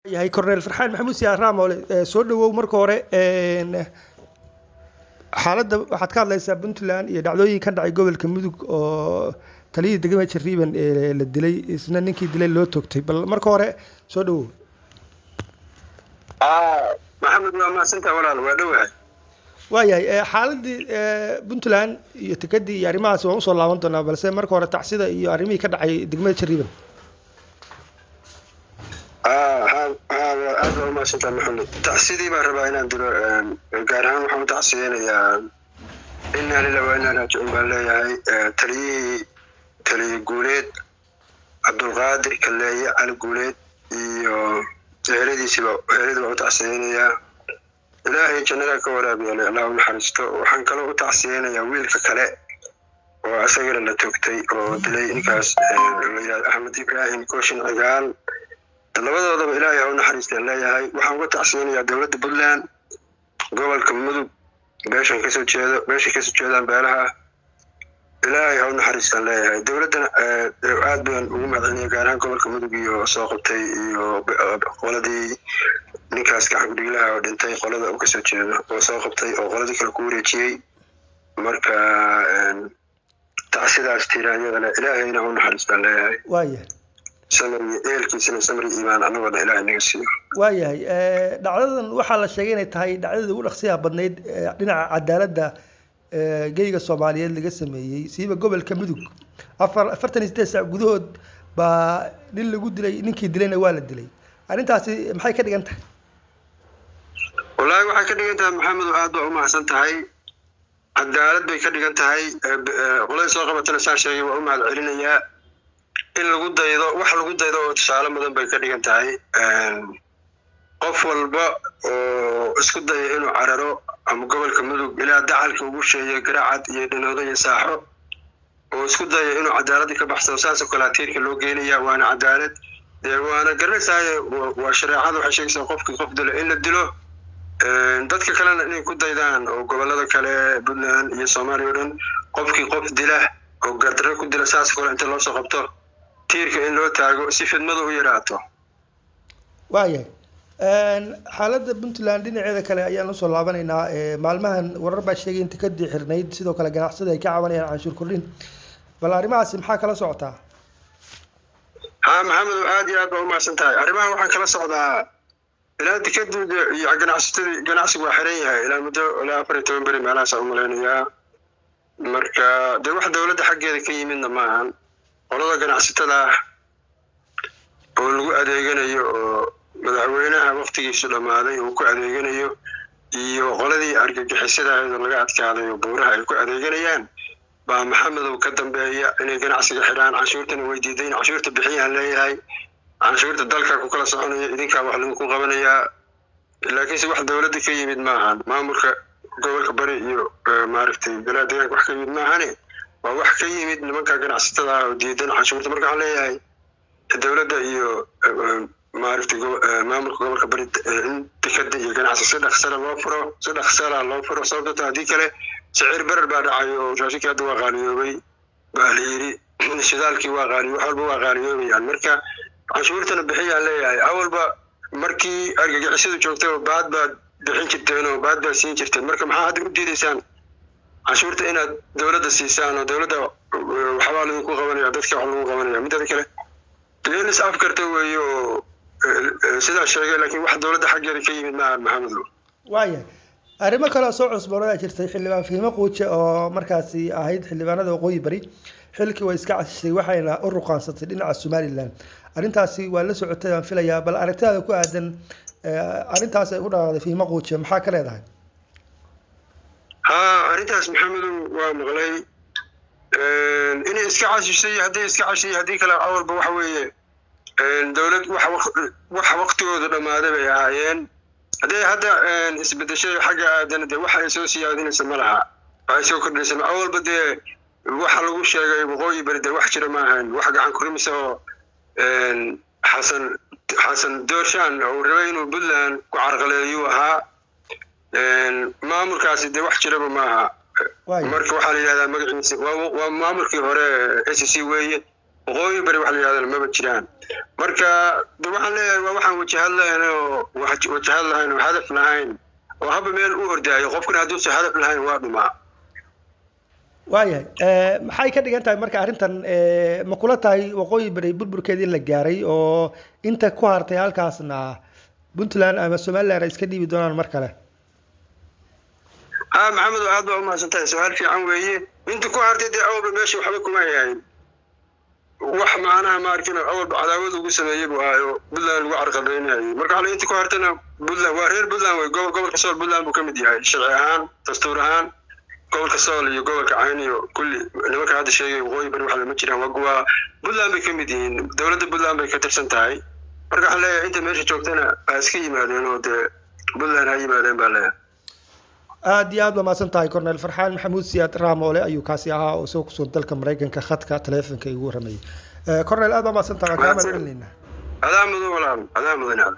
Yahay Cornel Farxaan Maxamuud Siyaar Raamole, soo dhawow. Marka hore xaaladda waxaad ka hadlaysaa Puntland iyo dhacdooyin ka dhacay gobolka Mudug oo taliyihii degmada Jariiban ee la dilay, isna ninkii dilay loo toogtay. Bal marka hore soo dhawow. Maxamed, waa mahadsantaha walaal, waa dhowahay. Waayahay, xaaladii Puntland iyo tikadii iyo arrimahaas waan usoo laaban doonaa, balse marka hore tacsida iyo arrimihii ka dhacay degmada Jariiban. Ha, aad baa umahadsantaha Maxamed. Tacsidii baan rabaa inaan diro, gaar ahaan waxaan u tacsiyeynayaa, inaa lilah wa inaa raajicuun baan leeyahay, taliyihii taliye guuleed Cabdulqaadir Kaleeye Cali Guuleed iyo eheladiisiba, eheladii baan u tacsiyeynayaa. Ilaahay jannada ka waraabiya, Allah u naxariisto. Waxaan kaloo u tacsiyeynayaa wiilka kale oo isagana la toogtay oo dilay ninkaas la yidhahdo Axmed Ibraahim Kooshin Cigaal. Labadoodaba Ilaahay ha u naxariistaan leeyahay. Waxaan uga tacsiyeynayaa dowladda Puntland, gobolka Mudug, beeshan kasoo jeedo, beesha kasoo jeedaan beelaha. Ilaahay ha u naxariistaan leeyahay. Dowladdana aad baan ugu mahadcelinaya, gaar ahaan gobolka Mudug iyo soo qabtay iyo qoladii ninkaas gacan kudhiiglaha oo dhintay, qolada uu kasoo jeedo oo soo qabtay oo qoladii kale ku wareejiyey. Marka tacsidaas tiiraanyadana Ilaahayna ha u naxariistaan leeyahay. Waayahay. Samri ehelkiisana samri iimaan annagoona Ilaahay naga siiyo. Waayahay, dhacdadan waxaa la sheegay inay tahay dhacdadii ugu dhaqsiyaha badnayd dhinaca cadaaladda geyga Soomaaliyeed laga sameeyey, siiba gobolka Mudug. 48 saac gudahood baa nin lagu dilay, ninkii dilayna waa la dilay. Arrintaasi maxay ka dhigan tahay? Wallaahi waxay ka dhigan tahay, Maxamed, aad baa umahadsan tahay, cadaalad bay ka dhigan tahay. Qolada soo qabatana saa sheegay, waa u mahad celinayaa. In lagu daydo, wax lagu daydo oo tusaale mudan bay ka dhigan tahay. Qof walba oo isku daya inuu cararo ama gobolka Mudug ilaa dacalka ugu sheeya Garacad iyo Dhinoodo iyo Saaxo oo isku daya inuu cadaaladii ka baxsado, saasoo kalea tiirka loo geenaya. Waana cadaalad dee, waana garanaysaay, waa shareecada waxay sheegaysaa qofkii qof dilo in la dilo. Dadka kalena inay ku daydaan oo gobolada kale Puntland iyo Soomaaliya o dhan, qofkii qof dila oo gardarro ku dila, saasoo kale inta loo soo qabto tiirka in loo taago si fidmadu u yaraato. Waayahay, xaaladda Puntland dhinaceeda kale ayaan usoo laabanaynaa. Maalmahan warar baa sheegay in tikadii xirnayd, sidoo kale ganacsada ay ka cabanayaan canshuur kordhin. Bal arrimahaasi maxaa kala socotaa? Ha, Maxamed, aad iyo aad baa umahadsan tahay. Arrimahan waxaan kala socdaa ilaa tikadii iyo ganacsatadii, ganacsigu waa xiran yahay ilaa muddo ilaa 14 beri meelahaasa umalaynayaa. Marka dee wax dowladda xaggeeda ka yimidna maahan, qolada ganacsatada oo lagu adeeganayo oo madaxweynaha waktigiisu dhammaaday uu ku adeeganayo iyo qoladii argagixisada ahayd oo laga adkaaday oo buuraha ay ku adeeganayaan baa, Maxamedow, ka dambeeya inay ganacsiga xidhaan. Canshuurtana way diidayn. Canshuurta bixiyaan leeyahay, canshuurta dalka ku kala soconaya, idinkaa wax lagu qabanayaa. Laakiinse wax dowladda ka yimid maahan, maamulka gobolka Bari iyo maaragtay golaha deegaanka wax ka yimid maahane, waa wax ka yimid nimanka ganacsatada ah oo diidan canshuurta. Marka waxaan leeyahay dowladda iyo maaragtay maamulka gobolka Bari in dekada iyo ganacsi si dhaqsala loo furo, si dhaqsala loo furo, sababto haddii kale sicir barar baa dhacayo oo raashinkii hadda waa qaaliyoobay baa la yidhi, shidaalkii waa qaaliyo, wax walba waa qaaliyoobayaan. Marka canshuurtana bixiyaan leeyahay. Awalba markii argagixisadu joogtay oo baad baad bixin jirteen oo baad baad siin jirteen, marka maxaa hadda u diidaysaan canshuurta inaad dowladda siisaan oo dowladda waxbaa lagu qabanaya, dadka wax lagu qabanaya? Midada kale dee is afkarta weeye oo sidaa sheegay, laakiin wax dowladda xaggeeda ka yimid maahan, Maxamedo. Waayahay, arrimo kale oo soo cusboonada jirtay, xildhibaan Fiimo Quuje oo markaasi ahayd xildhibaanada Waqooyi Bari, xilkii way iska casishay, waxayna u ruqaansatay dhinaca Somaliland. Arrintaasi waa la socotay aan filayaa. Bal aragtidaada ku aadan arrintaas ay ku dhaqaaqday Fiimo Quuje maxaa ka leedahay? Ha, arrintaas, Maxamedow, waa maqlay inay iska casishay. Hadday iska cashay, haddii kale, awalba waxa weeye dowlad wax waqtigoodu dhammaaday bay ahaayeen. Hadday hadda isbedeshay xagga aadana, dee waxa ay soo siyaadinaysa ma laha, waxay soo kordhinaysa awalba dee waxa lagu sheegay Waqooyi Bari dee wax jira ma ahayn, wax gacan kurimisa oo Xasan Doorshaan oo rabay inuu Puntland ku carqaleeyuu ahaa. Maamulkaasi dee wax jiraba maaha. Marka waxaa la yidhahdaa magaciisa waa maamulkii hore SC weeye. Waqooyi Bari wax la yidhahdana maba jiraan. Marka de waxaan leeyahay waa waxaan wajahad lahayn oo wajahad lahayn oo hadaf lahayn oo haba meel u ordaayo. Qofkuna hadduusan hadaf lahayn waa dhumaa. Waayahay, maxay ka dhigan tahay marka arrintan? Ma kula tahay Waqooyi Bari burburkeedii la gaaray oo inta ku hartay halkaasna Puntland ama Somaliland ay iska dhiibi doonaan mar kale? Ha, Maxamed, aad baa umahadsan tahay, su-aal fiican weeye. Inta ku hartay dee awalba meesha waxba kuma yahayn, wax macnaha ma arkin, awalba cadaawad ugu sameeyey buu ahaay oo Puntland lagu carqadaynayay. Marka waxaa inta ku hartayna Puntland waa reer Puntland wey. Gobolka Sool Puntland buu ka mid yahay sharci ahaan, dastuur ahaan. Gobolka Sool iyo gobolka Cayn iyo kulli nimanka hadda sheegay Waqooyi Bari wax lama jiraan, waa Puntland bay ka mid yihiin, dowladda Puntland bay ka tirsan tahay. Marka waxaan leeyahay inta meesha joogtana ha iska yimaadeen oo dee Puntland ha yimaadeen baa leeyahay. Aad iyo aad baa mahadsan tahay. Cornel Farxaan Maxamuud Siyaad Raamoole ayuu kaasi ahaa oo isagoo kusugan dalka Maraykanka khadka taleefonka igu waramayay. Cornel, aad baa mahadsan tahay, waan kaa mahad celinaynaa. Adaa mudan walaal, adaa mudan.